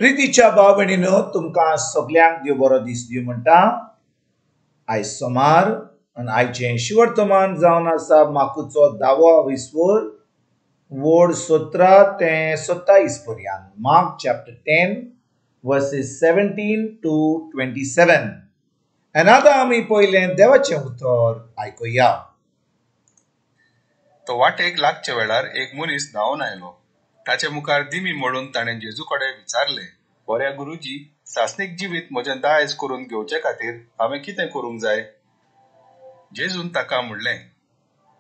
प्रितीच्या भाव भयणीनो, तुमकां सगल्यांक देव बरो दीस दिवं म्हणटा. आयज सोमार आनी आयचें शिवर्तमान जावन आसा माकुचो 10वो विस्वोर वोड 17 ते 27 पर्यंत. Mark chapter 10 verses 17 to 27. आनी आतां आमी पयलें देवाचें उतर आयकुया. तो वाटेक लागच्या वेळार एक मनीस धांवन आयलो. ताचे मुखार दिमी मोडून ताणें जेजू कडेन विचारलें, बऱ्या गुरुजी, सासणीक जिवीत म्हजें दायज करून घेवचे खातीर हांवें कितें करूंक जाय? जेजून ताका म्हणलें,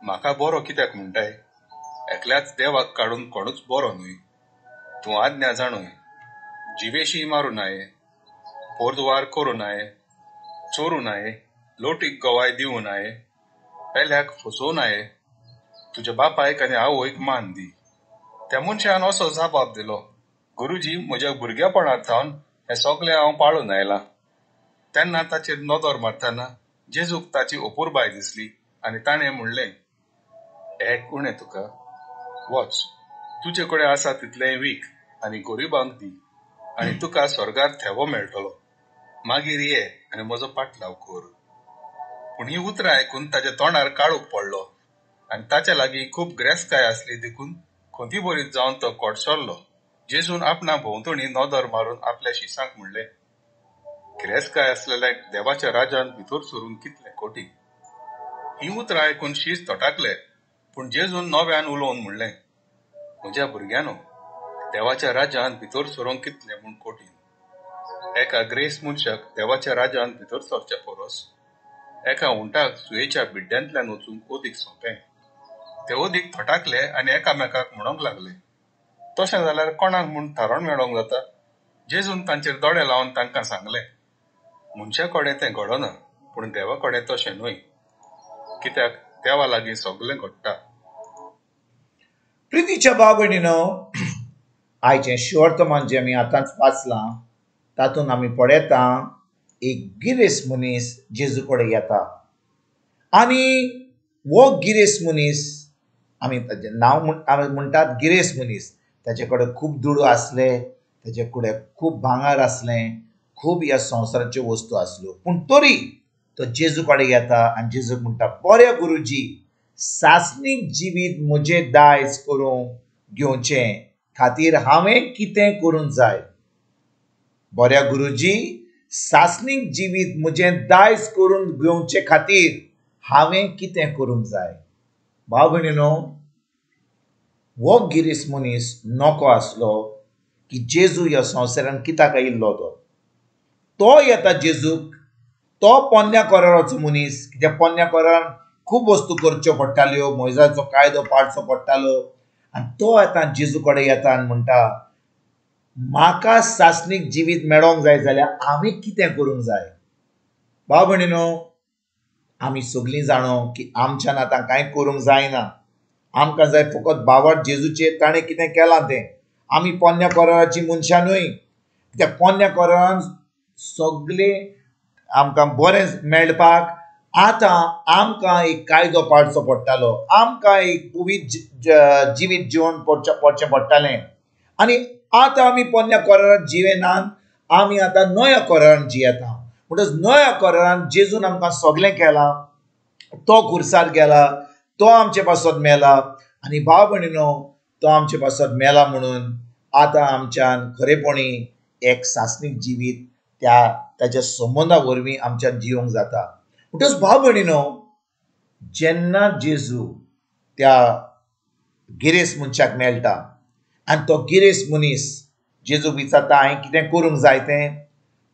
म्हाका बरो कित्याक म्हणटाय? एकल्याच देवाक काडून कोणूच बरो न्हय. तूं आज्ञा जाणूय, जिवेशी मारूं नाये, पोरद्वार करूं नाये, चोरूं नाये, लोटीक गवाय दिवं नाये, पेल्याक फसोवं नाये, तुज्या बापायक आनी आवयक मान दी. त्या मनशान असो जबाब दिलो, गुरुजी, म्हज्या भुरगेपणार सावन हें सगळें हांव पाळून आयलां. तेन्ना ताचेर नदर मारतना जेजूक ताची अपुरबाय दिसली आनी ताणें म्हणलें, एक उणें तुका, वच, तुजे कडेन आसा तितलें वीक आनी गरिबांक दी आनी तुका स्वर्गार थेवो मेळटलो. मागीर ये आनी म्हजो पाटलाव कर. पूण हीं उतरां आयकून ताच्या तोंडार काळूक पडलो आनी ताच्या लागीं खूब ग्रेसकाय आसली देखून खंतीभरीत जावन तो कोडसरलो. जेजून आपणा भोंवतणी नदर मारून आपल्या शिसांक म्हणलें, गिरेस्तकाय आसलेल्या देवाच्या राजान भितर सरूंक कितलें कठीण. हीं उतरां आयकून शीस तटाकले. पूण जेजून नव्यान उलोवन म्हणलें, म्हज्या भुरग्यांनो, देवाच्या राजान भितर सरूंक कितलें म्हूण कठीण. एका ग्रेस मनशाक देवाच्या राजान भितर सरच्या परस एका उंटाक सुयेच्या बिड्ड्यांतल्यान वचूंक अदीक सोंपें. ते अदीक थटाकले आनी एकामेकाक म्हणूंक लागले, तशें जाल्यार कोणाक म्हूण थारण मेळोवंक जाता? जेजून तांचेर दोळे लावन तांकां सांगलें, मनशा कडेन तें घडना, पूण देवा कडेन तशें न्हय, कित्याक देवा लागीं सगळें घडटा. प्रितीच्या भाव भयणीनो, आयचें शिवर्तमान जें आमी आतांच वाचलां तातूंत आमी पळयता एक गिरेस्त मनीस जेजू कडेन येता आनी हो गिरेस्त मनीस, आमी ताचें नांव आमी म्हणटात गिरेस्त मनीस, ताचे कडेन खूब दुडू आसले, ताचे कडेन खूब भांगर आसलें, खूब ह्या संवसाराच्यो वस्तू आसल्यो. पूण तरी तो जेजू कडेन येता आनी जेजूक म्हणटा, बऱ्या गुरुजी, सासणीक जिवीत म्हजें दायज करूंक घेवचें खातीर हांवें कितें करूंक जाय? बऱ्या गुरुजी, सासणीक जिवीत म्हजें दायज करून घेवचे खातीर हांवें कितें करूंक जाय? भाव भयणीनो, हो गिरेस्त मनीस नको आसलो की जेजू ह्या संवसारान कित्याक आयिल्लो. तो तो येता जेजूक, तो पोन्न्या कराराचो मनीस, कित्याक पोन्न्या करारान खूब वस्तू करच्यो पडटाल्यो, मोयजाचो कायदो पाळचो पडटालो. आनी तो आतां जेजू कडेन येता आनी म्हणटा, म्हाका सासणीक जिवीत मेळोंक जाय जाल्यार हांवें कितें करूंक जाय? भाव भयणीनो, आमी सगळीं जाणो की आमच्यान आतां कांय करूंक जायना. आमकां जाय फकत बावट जेजूचेर ताणें कितें केलां तें. आमी पोन्न्या कराराची मनशां न्हय, कित्याक पोन्न्या करारान सगळें आमकां बरें मेळपाक आतां आमकां एक कायदो पाळचो पडटालो, आमकां एक पवित्र जिवीत जिवन पडचें पडटालें. आनी आतां आमी पोन्न्या करारान जिवेनात, आमी आतां नव्या करारान जियेता. म्हणटच नव्या करारान जेजून आमकां सगळें केलां, तो खुर्सार गेला, तो आमचे पासत मेला आनी भाव भयणीनो, तो आमचे पासत मेला म्हणून आतां आमच्यान खरेपणी एक सासणीक जिवीत त्या ताच्या संबंदा वरवीं आमच्यान जिवंक जाता. म्हणटच भाव भयणीनो, जेन्ना जेजू त्या गिरेस्त मनशाक मेळटा आनी तो गिरेस्त मनीस जेजूक विचारता, हांवें कितें करूंक जाय तें,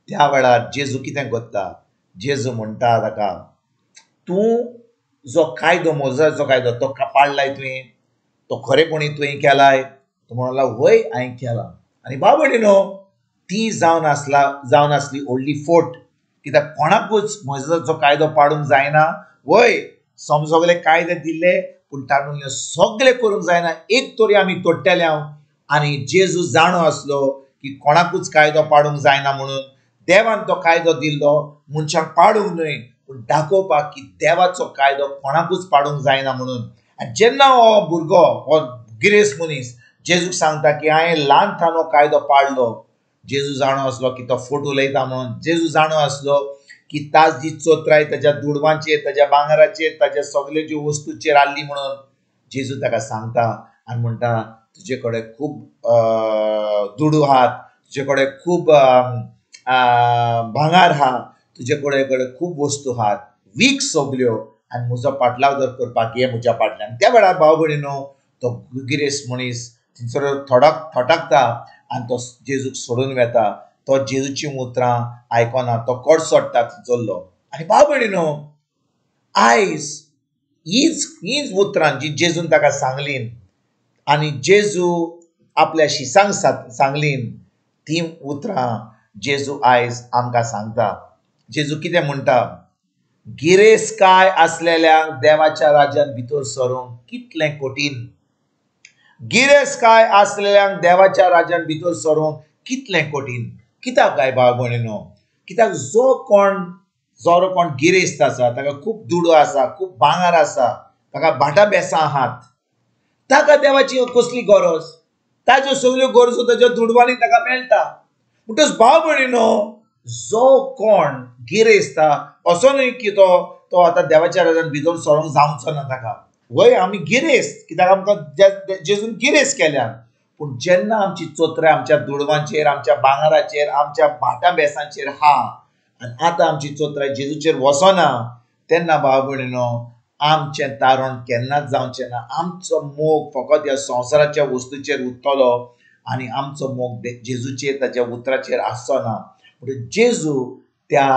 त्या वेळार जेजू कितें करता? जेजू म्हणटा ताका, तूं जो कायदो, मोजाचो कायदो तो पाळलाय तुवें, तो खरेपणी तुवें केलाय? तो म्हणला, वय, हांवें केला. आनी भाव भयणीनो, ती जावन आसली व्हडली फोट, कित्याक कोणाकूच मोजाचो कायदो पाडूंक जायना. वय, सगळे कायदे दिल्ले, पूण तातूंतले सगळे करूंक जायना, एक तरी आमी तोडटले हांव. आनी जेजू जाणो आसलो की कोणाकूच कायदो पाडूंक जायना म्हणून देवान तो कायदो दिल्लो मनशांक पाडूंक न्हय, पूण दाखोवपाक की देवाचो कायदो कोणाकूच पाडूंक जायना म्हणून. आनी जेन्ना हो भुरगो, हो गिरेस्त मनीस जेजूक सांगता की हांवें ल्हान थानो कायदो पाडलो, जेजू जाणो आसलो की तो फोट उलयता म्हणून. जेजू जाणो आसलो की ताजी चोत्राय ताज्या दुडवांचेर, ताज्या भांगराचेर, ताज्या सगळे ज्यो वस्तूचेर आहली म्हणून. जेजू ताका सांगता आनी म्हणटा तुजे कडेन खूब दुडू आहात, तुजे कडेन खूब भांगार आहा, तुजे कडेन खूब वस्तू आहात, वीक सगल्यो आनी म्हजो पाटलाव जर करपाक ये म्हज्या फाटल्यान. त्या वेळार भाव भयणीनो तो गिरेस्त मनीस थंयसर थोटकता आनी तो जेजूक सोडून वेता. तो जेजूची उतरां आयकना, तो कडसोडटा थंयसरलो. आनी भाव भयणीनो आयज हीच उतरां जी जेजून ताका सांगलीन आनी जेजू आपल्या शिसांक सांगलीन ती उतरां जेजू आयज आमकां सांगता. जेजू कितें म्हणटा? गिरेस्तकाय आसलेल्यांक देवाच्या राज्यान भितर सरूंक कितलें कठीण. गिरेस्तकाय आसलेल्यांक देवाच्या राज्यान भितर सरूंक कितलें कठीण. कित्याक काय भाव भयणीनो? कित्याक जो कोण गिरेस्त आसा, ताका खूब दुडू आसा, खूब भांगर आसा, ताका भाटां बेसां आहात, ताका देवाची कसली गरज? ताज्यो सगल्यो गरजो ताज्या दुडवांनी ताका मेळटा. म्हणटच भाव भयणीनो जो कोण गिरेस्त असो न्हय की तो आतां देवाच्या राज्यान भितर सरूंक जावचो ना ताका. वय आमी गिरेस्त कित्याक आमकां जेजून गिरेस्त केल्यान. पूण जेन्ना आमची चोत्राय आमच्या दुडवांचेर, आमच्या भांगराचेर, आमच्या भाटां बेसांचेर आहा आनी आतां आमची चोत्राय जेजूचेर वचना, तेन्ना भाव भयणीनो आमचें तारण केन्नाच जावचें ना. आमचो मोग फकत ह्या संवसाराच्या वस्तूचेर उरतलो आनी आमचो मोग जेजूचेर, ताच्या उतराचेर आसचो ना. म्हणटच जेजू त्या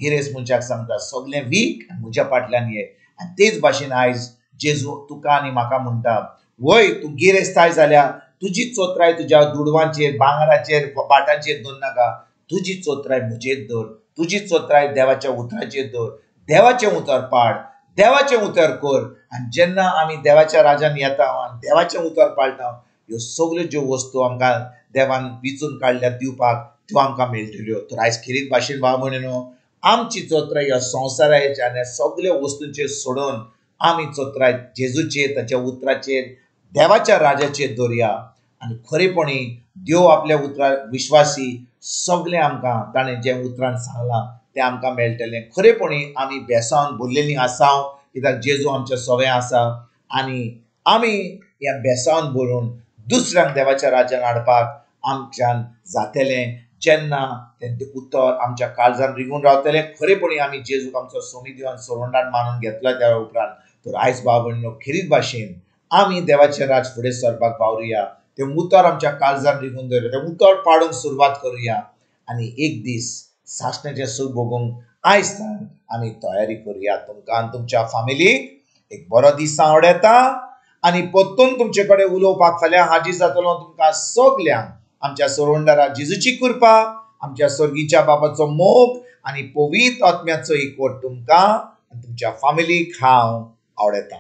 गिरेस्त मनशाक सांगता सगळें वीक आनी म्हज्या फाटल्यान ये. आनी तेच भाशेन आयज जेजू तुका आनी म्हाका म्हणटा, वय तूं गिरेस्ताय जाल्यार तुजी चोत्राय तुज्या दुडवांचेर, भांगराचेर, भाटांचेर दवर नाका. तुजी चोत्राय म्हजेर दवर, तुजी चोत्राय देवाच्या उतराचेर दवर, देवाचें उतर पाड, देवाचें उतर कर. आनी जेन्ना आमी देवाच्या राज्यान येता आनी देवाचें उतर पाळटा, ह्यो सगल्यो ज्यो वस्तू आमकां देवान विचून काडल्यात दिवपाक त्यो आमकां मेळटल्यो. तर आयज खेरीत भाशेन भाव भयणीनो आमची चोत्राय ह्या संवसाराच्या आनी सगल्या वस्तूंचेर सोडून आमी चोत्राय जेजूचेर, ताच्या उतराचेर, देवाच्या राजाचेर दवरया. आनी खरेपणी देव आपल्या उतरार विश्वासी, सगळें आमकां ताणें जें उतरान सांगलां तें आमकां मेळटलें. खरेपणी आमी बेसावन भरलेलीं आसाव, कित्याक जेजू आमच्या सवें आसा आनी आमी ह्या बेसावन भरून दुसऱ्यांक देवाच्या राज्यान हाडपाक आमच्यान जातलें. जेन्ना तें उतर आमच्या काळजान रिगून रावतलें, खरेपणी आमी जेजूक आमचो सोमी देवान सोरवंडान मानून घेतला त्या उपरांत. तर आयज भाव भयणीनो खेरीत भाशेन आमी देवाचें राज फुडें सरपाक वावरुया, तें उतर आमच्या काळजान रिगून दवरुया, तें उतर पाडूंक सुरवात करुया आनी एक दीस सासण्याचें सूख भोगूंक आयज सावन आमी तयारी करुया. तुमकां आनी तुमच्या फामिलीक एक बरो दीस आवडटा आनी परतून तुमचे कडेन उलोवपाक फाल्यां हाजीर जातलो. तुमकां सगल्यांक आमच्या सोरवंडारा जेजूची कृपा, आमच्या स्वर्गीच्या बाबाचो मोग आनी पवित्र आत्म्याचो एकवट तुमकां आनी तुमच्या फामिलीक हांव आवडटा.